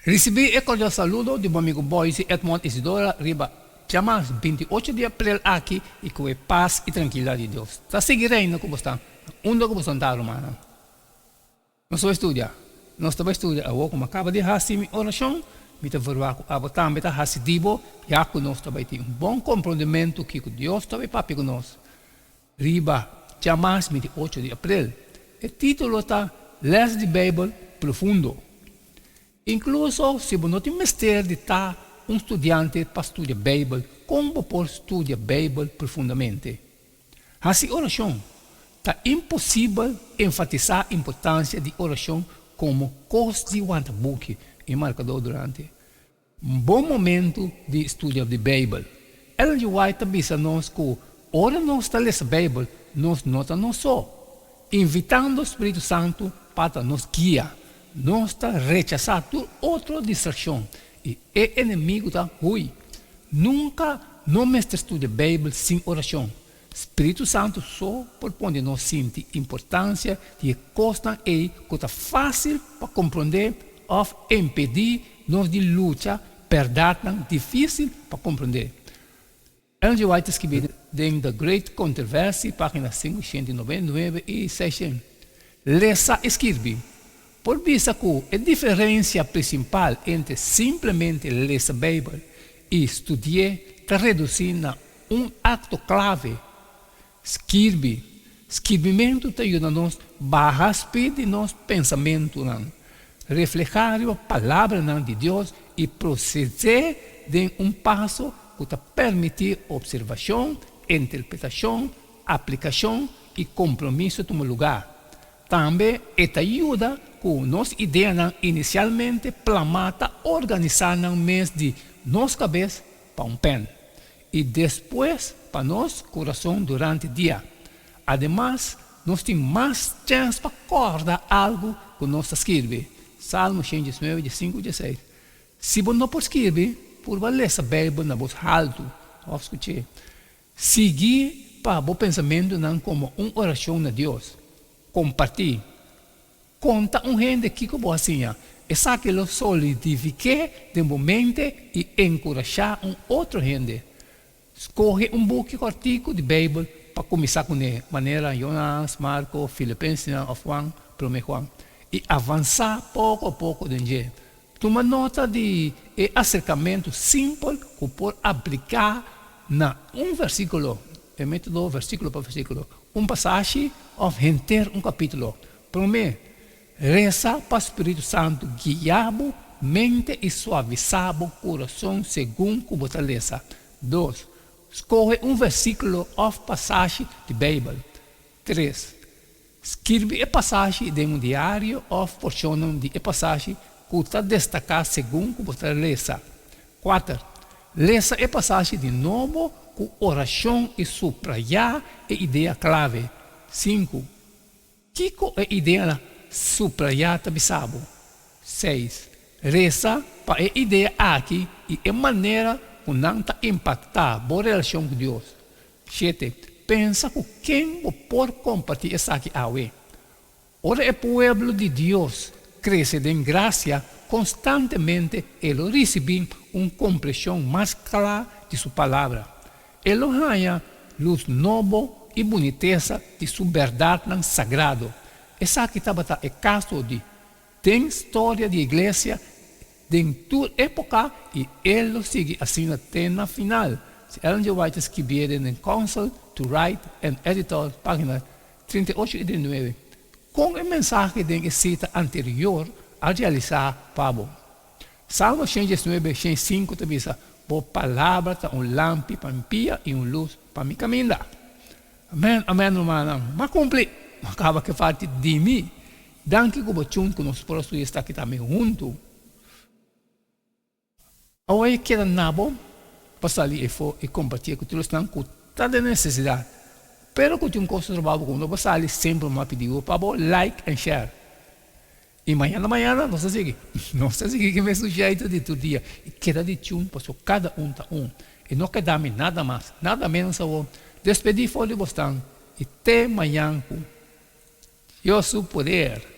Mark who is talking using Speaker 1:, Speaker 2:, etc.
Speaker 1: Risibí e kordial saludo di bo amigu Boyce Edmond Isidora riba djamas 28 di aprel aki i ku e pas i trankilidat di Dios ta sigui reina ku bo sta na unda ku bo sta rumannan. Nos ta bai studia. Nos ta bai studia awor ku mi a kaba di hasi mi orashon, mi ta verwagt ku abo tambe ta hasi di bo, ya ku nos ta bai tin un bon komprondementu kiko Dios ta bai papia ku nos riba djamas 28 di aprel. E título ta Lès di Beibel Profundo. Inkluso si bo no tin mester di ta un studiante pa studia Beibel, kon bo por studia Beibel profundamente? Hasi orashon. Ta imposibel enfatisá importansia di orashon komo kos di wanta buki i markadó durante un bon momentu di studia di Beibel. Ellen G. White ta bisa nos ku ora nos ta lesa Beibel, nos no ta nos so. Invitando Spiritu Santu pa ta nos guia, nos ta rechasá tur otro distrakshon i e enemigu ta hui. Nunka no mester studia Beibel sin orashon. Spiritu Santu so por pone nos sinti importansia di e kosnan ei ku ta fásil pa komprondé òf impedí nos di lucha bèrdatnan difísil pa komprondé. Ellen G. White ta skibí den The Great Controversy, página 599 i 600, Lesa i skirbi. Por bisa ku e diferensia prinsipal entre simplemente lesa Beibel i studi'é ta redusí na un akto klave, skirbi. Skirbimentu ta yuda nos baha spit di nos pensamentunan, reflehá riba palabranan di Dios i prosedé den un paso ku ta permití opservashon, interpretashon, aplikashon i kompromiso tuma lugá. Tambe e ta yuda ku nos ideanan inisialmente plamá ta organisá nan mes di nos kabes pa un pèn i despues pa nos kurason durante dia. Ademas, nos tin mas chèns pa kòrda algu ku nos ta skirbi. Salmo 119, 15, 16. Si bo no por skirbi, purba lesa Beibel na bos haltu òf skuch'é. Sigui pa bo pensamentunan komo un orashon na Dios. Kompartí. Konta un hende kiko bo a siña. Esaki lo solidifik'é den bo mente i enkurashá un otro hende. Skohe un buki kòrtiku di Beibel pa kuminsá kuné, manera Jonas, Marko, Filipensenan òf Juan, Promé Juan, i avansá poko poko den dje. Tuma nota di e aserkamentu simpel ku por apliká na un versíkulo, e método versíkulo pa versíkulo, un pasashi òf henter un kapítulo. Promé, resa pa spiritu santu guia bo mente i suavisá bo kurason segun ku bo ta lesa. Dos, skohe un versíkulo òf pasashi di Beibel. Tres, Skirbi e pasashi den un diario òf porshonnan di e pasashi ku ta destaká segun ku bo ta lesa. Kuater, Lesa e pasashi di nobo ku orashon i suprayá e idea klave. Sinku, Kiko e ideanan suprayá ta bisa bo? Seis, Resa pa e idea aki i e manera ku nan ta impaktá bo relashon ku Dios. Shete, Pensa ku ken bo por kompartí esaki awe. Ora e pueblo di Dios krese den grasia, konstantemente e lo risibí un kompreshon mas kla di su Palabra. E lo haña lus nobo i bunitesa di su bèrdatnan sagrado. Esaki tabata e kaso di Den storia di iglesia den tur epoca y e lo sigui asina te na final. Si Ellen G. White a skibié den den Counsel to Write and Editor, pagina 38 y 39. Con e mensahe den e cita anterior a realisa pa bo? Salmo 119, 105 ta bisa, Bo palabra ta un lampi pa mi pia y un luz pa mi caminda. Amen, amen rumannan. M'a cumpli! M'a caba cu e parti di mi. Danki ku bo chun ku nos por a studia esaki tambe huntu. Awe e keda na bo pa sali efo i kompartié ku tur esnan ku ta den nesesidat. Pero ku tin un kos trabou ku no por sali semper mi a pidi bo pa bo like and share. I mañana mañana nos ta sigui. Nos ta sigui ku e mesun jeito di tur dia. I keda di chun pasobra kada un ta un. I no keda mi nada mas, nada menos awor. Despedí for di bosnan i te mañan ku Dios su poder.